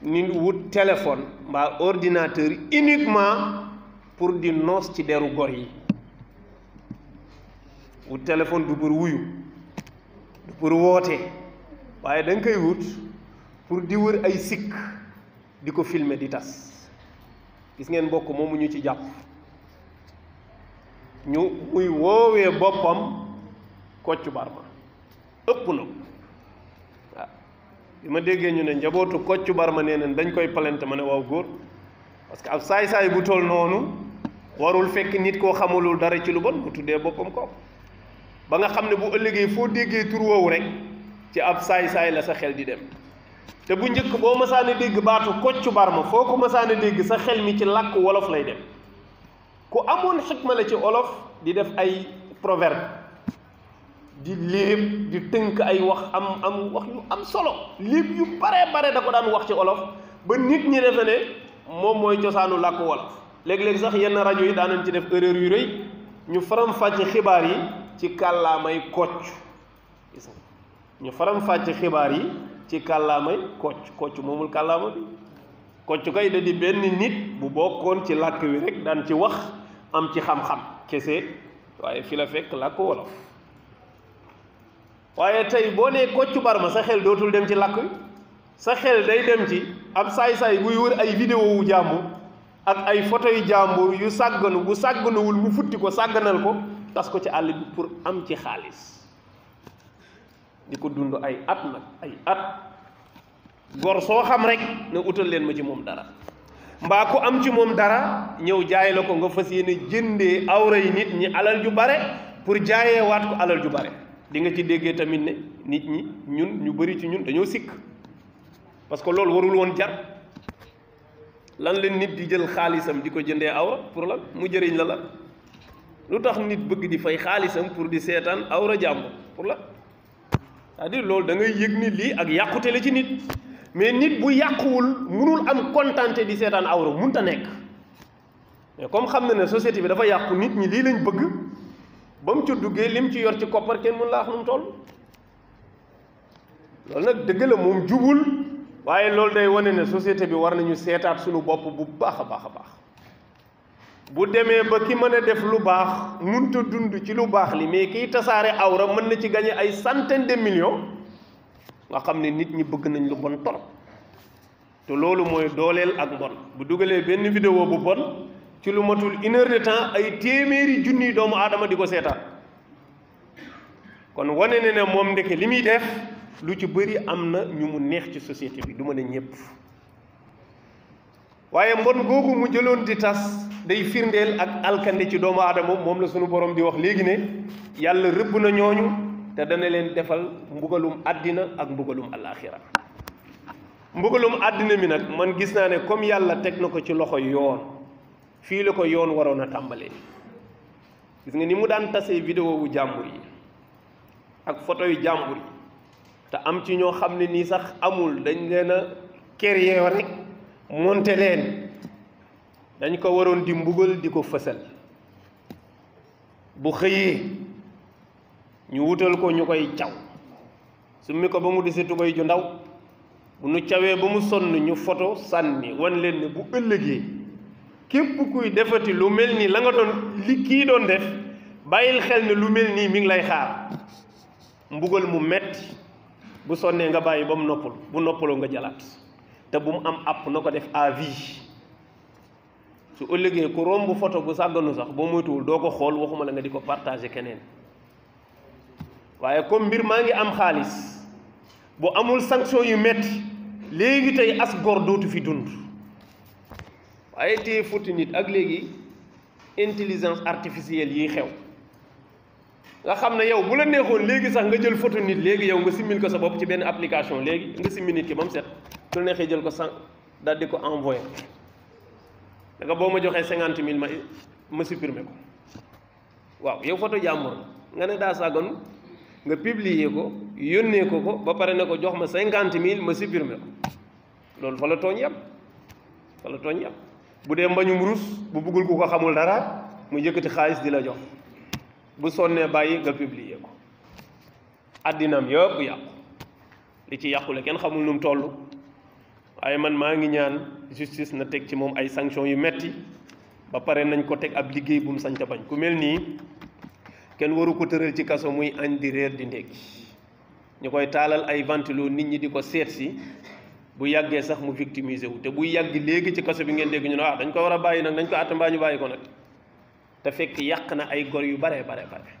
ni wut téléphone mbaa ordinateur uniquement pour di noos ci deru gor yi. wut téléphone du pour wuyu du pour woote waaye da nga koy wut pour di wër ay sikk di ko filmer di tas. gis ngeen mbokk moomu ñu ci jàpp ñu muy woowee boppam Kocc Barma ëpp na waaw bi ma déggee ñu ne njabootu Kocc Barma nee nañ dañ koy plainte ma ne waaw góor parce que ab saay-saay bu toll noonu warul fekk nit koo xamulul dara ci lu bon mu tuddee boppam ko ba nga xam ne bu ëllëgee foo déggee tur woowu rek ci ab saay-saay la sa xel di dem. te bu njëkk boo masaane dégg baatu Kocc Barma foo ko masaane dégg sa xel mi ci làkk wolof lay dem ku amoon xikma la ci wolof di def ay proverbe di léeb di tënk ay wax am wax yu am solo léeb yu bare da ko daan wax ci wolof ba nit ñi defe ne moom mooy cosaanu làkk wolof. léeg-léeg sax yenn rajo yi daanañ ci def erreur yu rëy ñu faram-fàcce xibaar yi ci kàllaamay kocc gis nga ñu faram-fàcce xibaar yi ci kàllaamay kocc moomul kàllaama bi kocc kay da di benn nit bu bokkoon ci làkk wi rek daan ci wax am ci xam-xam kese waaye fi la fekk làkk wolof. waaye tey boo nee Kocc Barma sa xel dootul dem ci làkk wi sa xel day dem ci ab saay-saay buy wër ay vidéo wu jàmbur ak ay photo yu jàmbur yu sàgganu bu sàgganuwul mu futti ko sàgganal ko tas ko ci àll bi pour am ci xaalis di ko dund ay at nag ay at gor soo xam rek ne utal leen ma ci moom dara mbaa ku am ci moom dara ñëw jaay la ko nga fas yéene jëndee awra yi nit ñi alal ju bare pour jaayee waat ko alal ju bare di nga ci déggee tamit ne nit ñi ñun ñu bari ci ñun dañoo sikk parce que loolu warul woon jar lan leen nit di jël xaalisam di ko jëndee awra pour lan mu jëriñ la lu tax nit bëgg di fay xaalisam pour di seetaan awra jàmbur pour la c'est-à-dire loolu da ngay yëg ni lii ak yàqute la ci nit mais nit bu yàquwul munul am kontante di seetaan awra munta nekk mais comme xam na ne société bi dafa yàqu nit ñi lii lañ bëgg ba mu ci duggee lim ci yor ci koppar kenn mun laa wax nu mu toll loolu nag dëgg la moom jubul waaye loolu day wane ne société bi war nañu seetaat suñu bopp bu baax a baax a baax bu demee ba ki mën a def lu baax munta dund ci lu baax li mais kiy tasaare awra mën na ci gagné ay centaine de millions nga xam ne nit ñi bëgg nañ lu bon torop te loolu mooy dooleel ak mbon bu dugalee benn vidéo bu bon ci lu matul 1 heure de temps ay téeméeri junniy doomu aadama di ko seetaan kon wane ne ne moom ndeke li muy def lu ci bëri am na ñu mu neex ci société bi du ma ne ñépp waaye mbon googu mu jëloon di tas day firndeel ak alkande ci doomu aadama moom la sunu borom di wax léegi ne yàlla rëbb na ñooñu te dana leen defal mbugalum àddina ak mbugalum alaaxira mbugalum àddina mi nag man gis naa ne comme yàlla teg na ko ci loxo yoon fii la ko yoon waroon a tàmbalee gis nga ni mu daan tasee vidéo wu jàmbur yi ak photo yu jàmbur yi te am ci ñoo xam ne nii sax amul dañ leen a créer rek monte leen dañ ko waroon di mbugal di ko fësal bu xëyee ñu wutal ko ñu koy caw summi ko ba mu dese tubéy ju ndaw bu nu cawee ba mu sonn ñu photo sànni wan leen ne bu ëllëgee képp kuy defati lu mel ni la nga doon li kii doon def bàyyil xel ne lu mel nii mi ngi lay xaar mbugal mu metti bu sonnee nga bàyyi ba mu noppal bu noppaloo nga jalaat te bu mu am àpp na ko def à vie su ëllëgee ku romb photo bu sàgganu sax boo moytuwul doo ko xool waxuma la nga di ko partager keneen waaye comme mbir maa ngi am xaalis bu amul sanction yu metti léegi tey as gor dootu fi dund waaye téye futti nit ak léegi intelligence artificielle yi xew nga xam ne yow bu la neexoon léegi sax nga jël photo nit léegi yow nga simmil ko sa bopp ci benn application léegi nga simmi nit ki ba mu set su la neexee jël ko sang daal di ko envoyé da nga boo ma joxee 50 000 ma supprimer ko waaw yow photo jàmbur nga ne daa sàgganu nga publier ko yónnee ko ba pare ne ko jox ma 50 000 ma supprimer ko loolu fa la tooñ yam fa la tooñ yam bu dee mbañum rus bu bëggul ku ko xamul dara mu yëkkati xaalis di la jox bu sonnee bàyyi nga publier ko addinam yëpp yàqu li ci yàqule kenn xamul nu mu toll waaye man maa ngi ñaan justice na teg ci moom ay sanctions yu metti ba pare nañ ko teg ab liggéey bu mu sañ ta bañ ku mel nii kenn waru ko tëral ci kaso muy añ di reer di ndékki ñu koy taalal ay ventilo nit ñi di ko seet si bu yàggee sax mu victimiser wu te buy yàgg léegi ci kaso bi ngeen dégg ñu ne dañ ko war a bàyyi nag nañ ko àtte mbaa ñu bàyyi ko nag te fekk yàq na ay gor yu bare bare bare